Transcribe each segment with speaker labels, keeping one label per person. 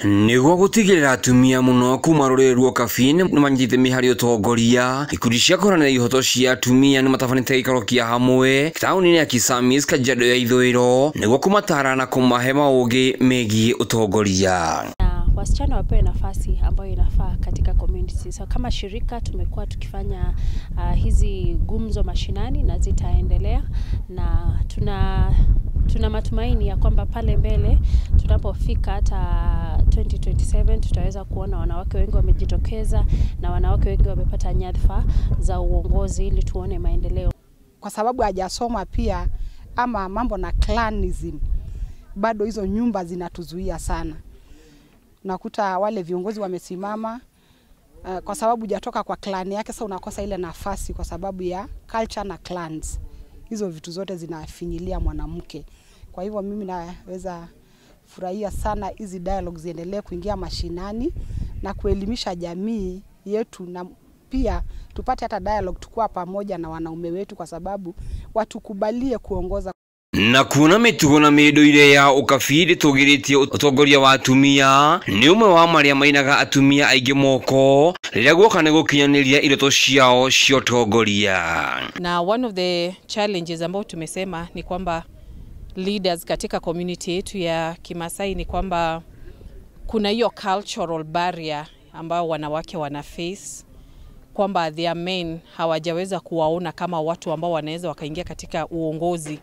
Speaker 1: Nĩguo gũtigĩrĩra atumia mũno kuma rũrĩrĩ rwa Ũkabi nĩmanyitĩte mĩhari ũtongoria, ikundi cia kũharanĩra ihoto cia atumia nĩmatabanĩte gĩikaro kĩa hamwe taũni-inĩ ya Kisamis, Kajiado ya Ithũĩro nĩguo kũmatara na kũmahe maũgĩ megiĩ ũtongoria.
Speaker 2: Na wasichana wapewe nafasi ambayo inafaa katika community. So kama shirika tumekuwa tukifanya hizi gumzo mashinani na zitaendelea, na tuna matumaini ya kwamba pale mbele tunapofika hata 2027 tutaweza kuona wanawake wengi wamejitokeza na wanawake wengi wamepata nyadhifa za uongozi ili tuone maendeleo.
Speaker 3: Kwa sababu hajasoma pia ama mambo na clanism, bado hizo nyumba zinatuzuia sana. Nakuta wale viongozi wamesimama kwa sababu hujatoka kwa clan yake, sasa unakosa ile nafasi kwa sababu ya culture na clans. Hizo vitu zote zinafinyilia mwanamke. Kwa hivyo mimi naweza furahia sana hizi dialogues ziendelee kuingia mashinani na kuelimisha jamii yetu, na pia tupate hata dialogue tukua pamoja na wanaume wetu, kwa sababu watukubalie kuongoza.
Speaker 1: Na kuona mĩtugo na mĩndũire ya ũkabi ĩtũgĩrĩtie ũtongoria wa atumia nĩ ũmwe wa marĩa mainaga atumia aingĩ moko rĩrĩa guoka nĩ gũkinyanĩria iroto ciao cia ũtongoria.
Speaker 4: Na one of the challenges ambao tumesema ni kwamba leaders katika community yetu ya Kimasai ni kwamba kuna hiyo cultural barrier ambao wanawake wana face, kwamba their men hawajaweza kuwaona kama watu ambao wanaweza wakaingia katika uongozi.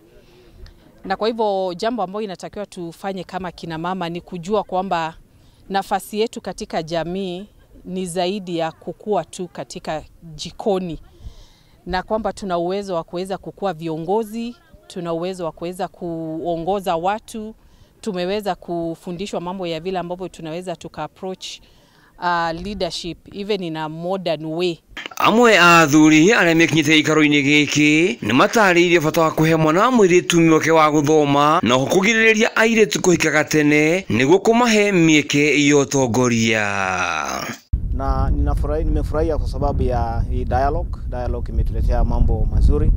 Speaker 4: Na kwa hivyo jambo ambalo inatakiwa tufanye kama kina mama ni kujua kwamba nafasi yetu katika jamii ni zaidi ya kukua tu katika jikoni, na kwamba tuna uwezo wa kuweza kukua viongozi, tuna uwezo wa kuweza kuongoza watu, tumeweza kufundishwa mambo ya vile ambavyo tunaweza tuka approach leadership even in a modern way.
Speaker 1: Amwe a athuri arĩa mekinyĩte gĩikaro-inĩ gĩkĩ nĩmatarĩirie bata wa kũhe mwana mũirĩtu mweke wa gũthoma na kũgirĩrĩria airĩtu kũhikaga tene nĩguo kũmahe mĩeke ya ũtongoria.
Speaker 5: Na nimefurahia kwa sababu ya hii dialogue. Dialogue imetuletea mambo mazuri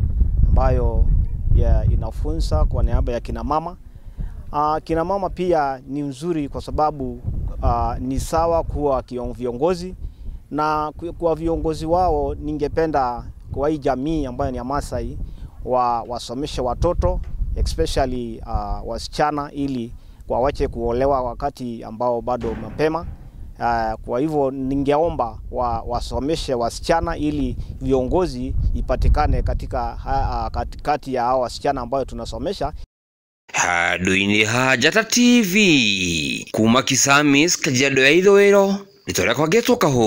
Speaker 5: ambayo inafunza kwa niaba ya kina mama. Kina mama pia ni nzuri kwa sababu ni sawa kuwa viongozi, na kwa viongozi wao ningependa kwa hii jamii ambayo ni ya Masai wasomeshe watoto especially wasichana ili wawache kuolewa wakati ambao bado mapema. Kwa hivyo ningeomba wasomeshe wasichana ili viongozi ipatikane katika katikati ya hao wasichana ambayo tunasomesha.
Speaker 1: Handũ-inĩ ha Njata TV kuma Kisamis, Kajiado ya Ithũĩro, rĩtwa rĩakwa ngetwo Kahũ.